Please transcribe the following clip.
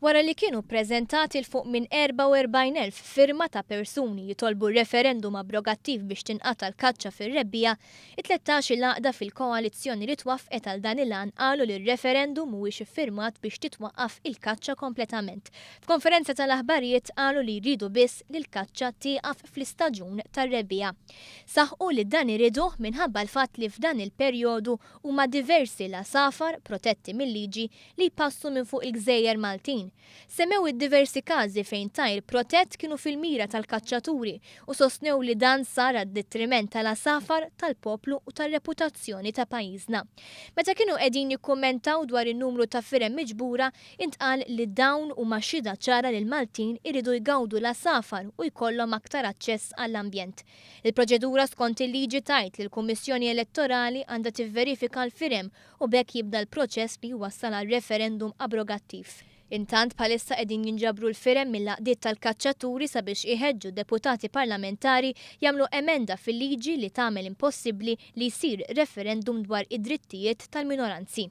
Wara li kienu ppreżentati 'l fuq minn 44,000 firma ta' persuni jitolbu referendum abrogattiv biex tinqata' l-kaċċa fir-rebbiegħa, it-tlettax-il għaqda fil-koalizzjoni li twaffqet għal dan il-għan qalu li r-referendum mhuwiex iffirmat biex titwaqqaf il-kaċċa kompletament. F'konferenza tal-aħbarijiet qalu li jridu biss li l-kaċċa tieqaf fl-istaġun tar-rebbiegħa. Saħqu li dan iriduh minħabba l-fatt li f'dan il-perjodu huma diversi l-għasafar protetti mil-liġi li jpassu minn fuq il-gżejjer Maltin. Semmew id-diversi każi fejn tajr protett kienu fil-mira tal-kaċċaturi u sostnew li dan sar għad-detriment tal-għasafar, tal-poplu u tar-reputazzjoni ta' pajjiżna. Meta kienu qegħdin jikkummentaw dwar in-numru ta' firem miġbura, intqal li dawn huma xhieda ċara li l-Maltin iridu jgawdu l-għasafar u jkollhom aktar aċċess għall-ambjent. Il-proċedura skont il-liġi tgħid li l-Kummissjoni Elettorali għandha tivverifika l-firem u b'hekk jibda l-proċess li jwassal għal referendum abrogattiv. Intant bħalissa qegħdin jinġabru l-firem mill-għaqdiet tal-kaċċaturi sabiex iħeġġu deputati parlamentari jagħmlu emenda fil-liġi li tagħmel impossibbli li jsir referendum dwar id-drittijiet tal-minoranzi.